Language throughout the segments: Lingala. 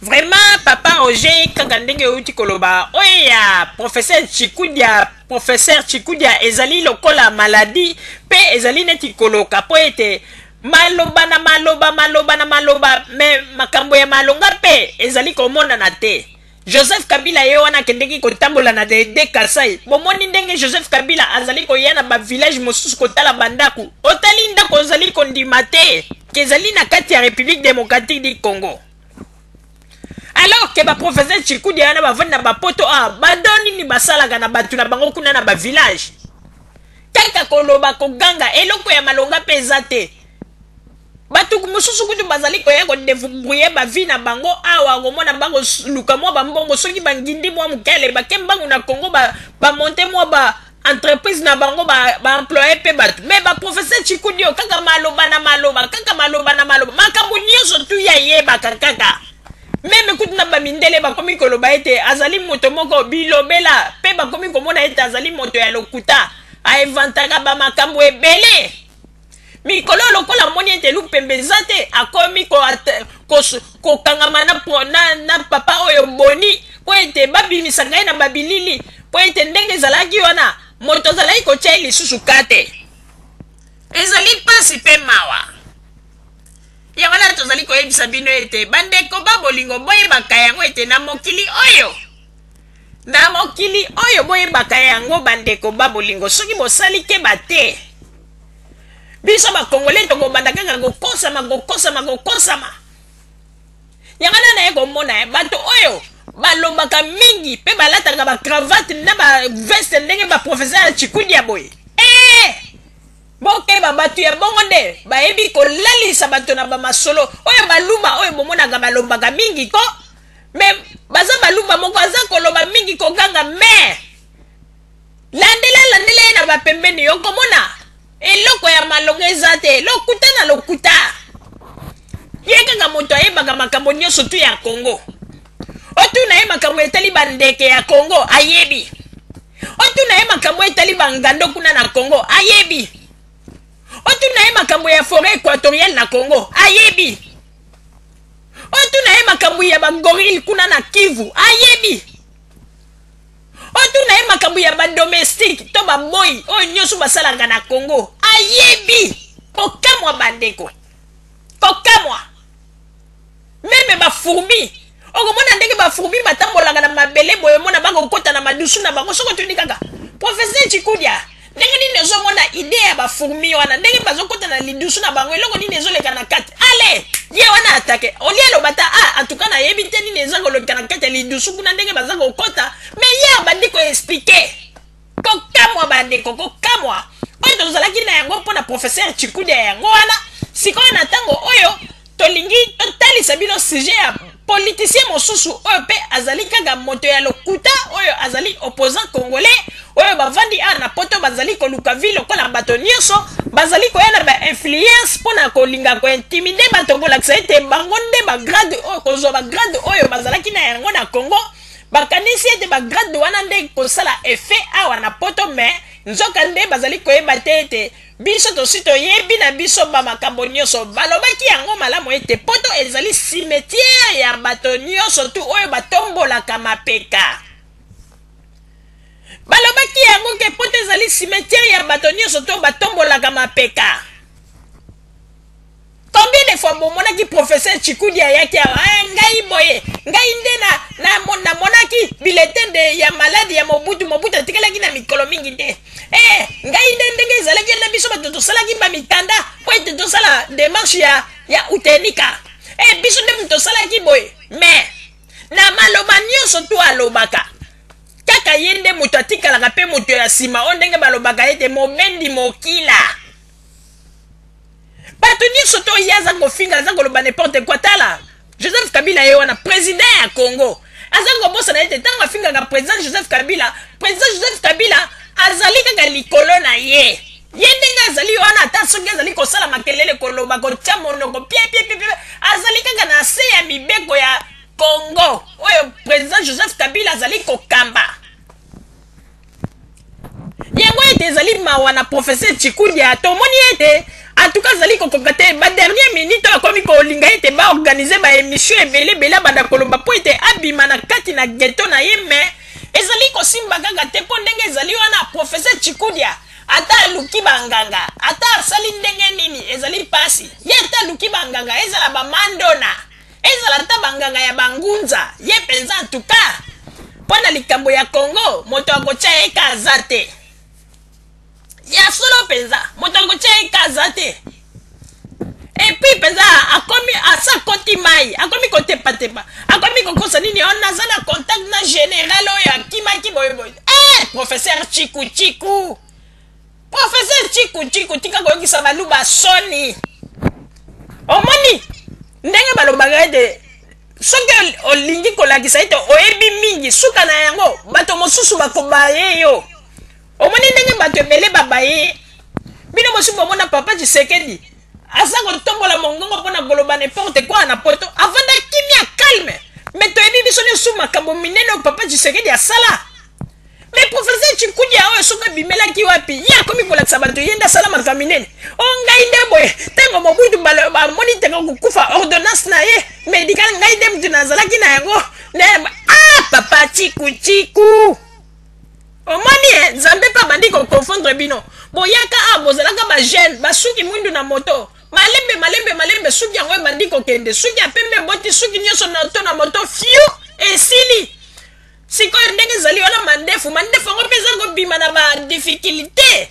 Vraiment papa Roger, kaka ndenge outi koloba oyo ya professeur Chikudia, professeur Chikudia ezali lokola maladie mpe ezali neti koloka, mpo ete maloba na maloba, maloba na maloba, me makambo ya malonga mpe ezali komonana te. Joseph Kabila ye wana akendeki kotambola na de Kasai. Bomoni ndenge Joseph Kabila azali koya na bavillage mosusu kotala bandako. Otali ndako, ozali kondima te ke ezali na kati ya République démocratique du Congo. Alors ke baprofesseur Chikudia wana bavandi na bapoto, a bado nini basalaka na bato na bango kuna na bavillage? Kaka koloba, koganga, eloko ya malonga mpe eza te. Bato mosusu kutu bazali koya kodébrouiller bavie na bango awa, komona bakoluka mwa bambongo. Soki bangindi mwa mokele, bake mbangu na Congo, bamonter mwa ba entreprise na bango, baemployer mpe bato. Me baprofesseur Chikudi oyo, kaka maloba na maloba, kaka maloba na maloba, makambo nyonso tu yayebaka kaka. Même kutu na bamindele bakomi koloba ete azali moto moko bilobela, mpe bakomi komona ete azali moto ya lokuta, ainventaka bamakambo ebele. Mikolo lokola amoni ete lupembe eza te, akomi kokangama na papa oyo Boni, mpo ete babimisaka ye na babilili, mpo ete ndenge ezalaki wana, moto azalaki kotia ye lisusu ka te. Ezali mpasi mpe mawa. Yango wana tozali koyebisa bino ete, bandeko ba bolingo, boyebaka yango ete na mokili oyo, boyebaka yango, bandeko ba bolingo, soki bosali keba te, biso bakongole tokobanda kaka kokosama, kokosama, kokosama. Yango wana naye komona bato oyo balobaka mingi mpe balataka bacravate na baveste ndenge baprofesseur ya Chikudi ya boye, eh! Bokeba, bato ya bongo nde bayebi kolalisa bato na bamasolo oyo. Baluba oyo bomonaka balobaka mingi ko, me baza baluba moko aza koloba mingi, koganga, me landela landela ye na bapembeni, okomona eloko ya malongo eza te, lokuta na lokuta. Ye kaka moto ayebaka makambo nyonso tu ya Kongo. Otuna ye makambo etali bandeke ya Kongo, ayebi. Otuna ye makambo etali bangando kuna na Kongo, ayebi. Otuna ye makambo ya forêt équatoriale na Kongo, ayebi. Otuna ye makambo ya bagorille kuna na Kivu, ayebi. Otuna ye makambo ya badomestique to baboyi oyo nyonso basalaka na Kongo, ayebi. Kokamwa, bandeko, kokamwa. Même bafourmi, okomona ndenge bafourmi batambolaka na mabele boye, omona bakokɔta na madusu na bango. Soki otuni kaka professeur Chikudia ndenge nini ozomona idée ya bafourmi wana, ndenge bazokɔta na lidusu na bango, eloko nini ezoleka na kati, ale ye wana atake olie aloba ta: "Ah, en tout cas nayebi te nini eza koleka na kati ya lidusu kuna, ndenge baza kokɔta." Me ye abandi koexpliquer. Kokamwa, bandeko, kokamwa. Oyo tozalaki na yango mpo na professeur Chikudia, yango wana. Sikoyo na ntango oyo tolingi totalisa bino sujet ya politicien mosusu oyo mpe azali kaka moto ya lokuta, oyo azali opposant congolais, oyo bavandi awa na Poto, bazali koluka vie lokola bato nyonso, bazali koya na bainfluence mpo na kolinga kointimider bato, kolakisa ete bango nde bagrade oyo, kozwa bagrade oyo bazalaki na yango na Congo. Bakanisi ete bagrade wana nde kosala effet awa na Poto, me nzoka nde bazali koyeba te ete biso tosi toyebi na biso bamakambo nyonso. Balobaki yango malamu ete Poto ezali cimetière ya bato nyonso tu oyo batombolaka mapeka. Balobaki yango ke Poto ezali cimetière ya bato nyonso to batombolaka mapeka. Combien de fois bomonaki professeur Chikudi ayaki awa: "Ah, ngai boye, ngai nde namonaki bulletin de ya maladi ya Mobutu, Mobutu atikalaki na mikolo mingi te, eh, ngai nde ndenge ezalaki na biso bato tosalaki bamitanda po ete tosala démarche ya utenika, eh, biso nde tosalaki boye." Mais na maloba nyonso tu alobaka, kaka ye nde moto atikalaka mpe moto ya nsima, oyo ndenge balobaka ete mobendi mokila. Bato nyonso to ye aza kofinga, aza koloba n'importe quoi. Tala Joseph Kabila, ye wana président ya Congo. Aza kobosana ete ntango afingaka président Joseph Kabila, président Joseph Kabila azali kaka likolo na ye. Ye ndenge azali wana, ata soki azali kosala makelele, koloba, kotia monoko piepiepie, azali kaka na se ya mibeko ya Congo oyo président Joseph Kabila azali kokamba. Yango ete ezali mawa na professeur Chikudia. Tomoni ete En tout cas azali kokoka te. Ba dernière minute oyo akomi kolinga ete ba organiser ba émission ebele ebele, abanda koloba mpo ete abima na kati na ghetto na ye, mais ezali kosimba kaka te, mpo ndenge ezali wana, professeur Chikudia, ata aluki banganga, ata asali ndenge nini, ezali mpasi. Ye ata aluki banganga, ezala bamandona, ezala ata banganga ya bangunza, ye mpenza, en tout cas mpo na likambo ya Congo, moto akotya ye ka aza te. Ya solo mpenza, moto akotya ye ka aza te. Et puis mpenza akomi asa koti mai, akomi kotepatepa, akomi kokosa nini: o naza na contact na général oyo akimaki boyeboye. Eh, professeur Chiku Chiku, professeur Chiku Chiku, tika koyokisa Baluba soni. Omoni ndenge balobaka ete soki olingi kolakisa ete oyebi mingi, suka na yango bato mosusu bakobaye yo. Omoni ndenge bato ebele babaye bino mosusu. Bomona papa Tshisekedi aza kotombola mongongo mpona koloba n'importe quoi na poto, avanda kimia, calme, mais toyebi biso nyonso makambo minene oyo papa Tshisekedi asala. Mais professeur Chikudia oyo, soki abimelaki wapi, ye akomi kolakisa bato ye nde asala makambo minene. O ngai nde boye, ntango Mobutu bamoni teka kokufa, ordonnance na ye médical, ngai nde mutu nazalaki na yango. Ah, papa Chiku Chiku, omoni e Nzambe mpe abandi koconfondre bino. Boyaka a bozalaka bajeune, basuki mwindu na moto, malembe malembe malembe suki yango ebandi kokende, suki ya pembe eboti, suki nyonso na to na moto fiu esili. Sikoyo ndenge ezali wana, mandefu mandefu yango mpe eza kobima na badifficulté.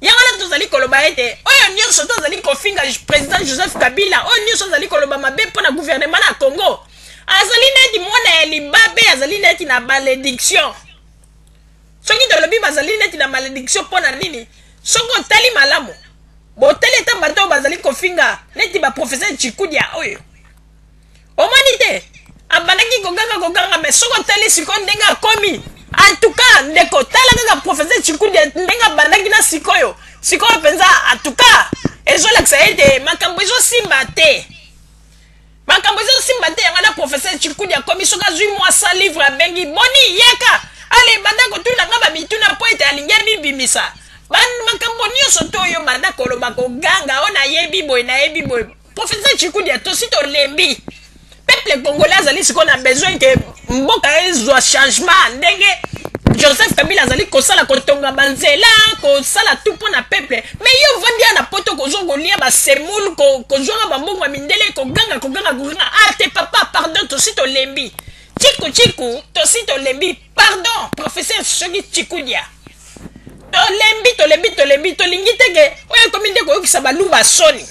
Yango wana tozali koloba ete oyo nyonso tozali kofinga président Joseph Kabila, oyo nyonso azali koloba mabe mpo na gouvernement na Congo, azali neti mwana ya libabe, azali neti na malédiction. Soki tolobi bazali neti na malédiction, mpo na nini? Soki otali malamu, botali ata bato oyo bazali kofinga neti baprofesseur Chikudia oyo, omoni te abandaki koganga koganga, mais soki otali sikoyo ndenge akomi, en tout cas ndeko, tala kaka professeur Chikudia ndenge abandaki na sikoyo. Sikoyo mpenza, en tout cas ezolakisa ete makambo ezosimba te, makambo ezosimba te. Yango na professeur Chikudi akomi, soki azwi mwa 100 livre, abengi: "Boni, yaka, ale banda kotuna nga bamituna," mpo ete alingi amibimisa. Makambo nyonso to oyo banda koloba, koganga oyo nayebi boye, nayebi boye. Professeur Chikudi, tosi tolembi. Peuple congolais azali sikoyo na besoin ke mboka ezwa changement. Ndenge Joseph Kabila azali kosala, kotonga banzela, kosala tout mpo na peuple, mais yo ovandi ya na poto, kozwa kolia basemoule, kozwaka bambongo ya mindele, koganga koganga koganga. Ah te, papa, pardon, tosi tolembi. Chiku Chiku, tosi tolembi, pardon. Professeur soki Chikudia, tolembi, tolembi, tolembi. Tolingi teke oyo ekomi nde koyokisa Baluba soni.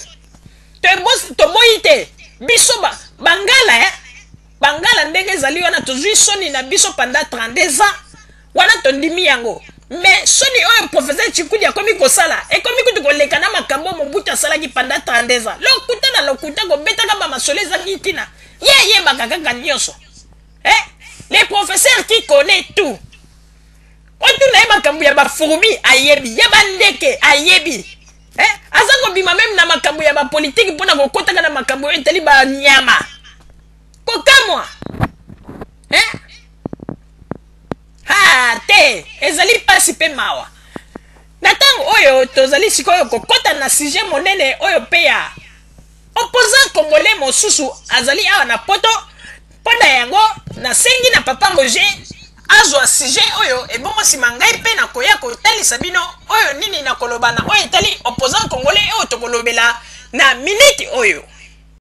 Toboyi te, biso Bangala, eh? Bangala ndenge ezali wana, tozwi soni na biso pendant 32 ans wana, tondimi yango. Mais soni oyo professeur Chikudi akomi kosala ekomi kutu koleka na makambo Mobutu asalaki pendant 32 ans. Lokuta na lokuta, kobetaka bamasolo ezangi ntina. Ye ayebaka kaka nyonso, eh? Les professeurs qui connaît tout, otuna ye makambo ya bafourmi ayebi, ya bandeke ayebi, eh? Aza kobima même na makambo ya bapolitike mpona kokotaka na makambo oyo etali banyama. Kokamwa, eh? Ha te, ezali mpasi mpe mawa. Na ntango oyo tozali sikoyo kokɔta na sujet monene oyo mpe ya opposant congolais mosusu azali awa na poto. Mpo na yango nasengi na papa Roger azwa sujet oyo, ebongo nsima ngai mpe nakoya kotalisa bino oyo nini nakoloba na oyo etali opposant congolais oyo tokolobela na minute oyo.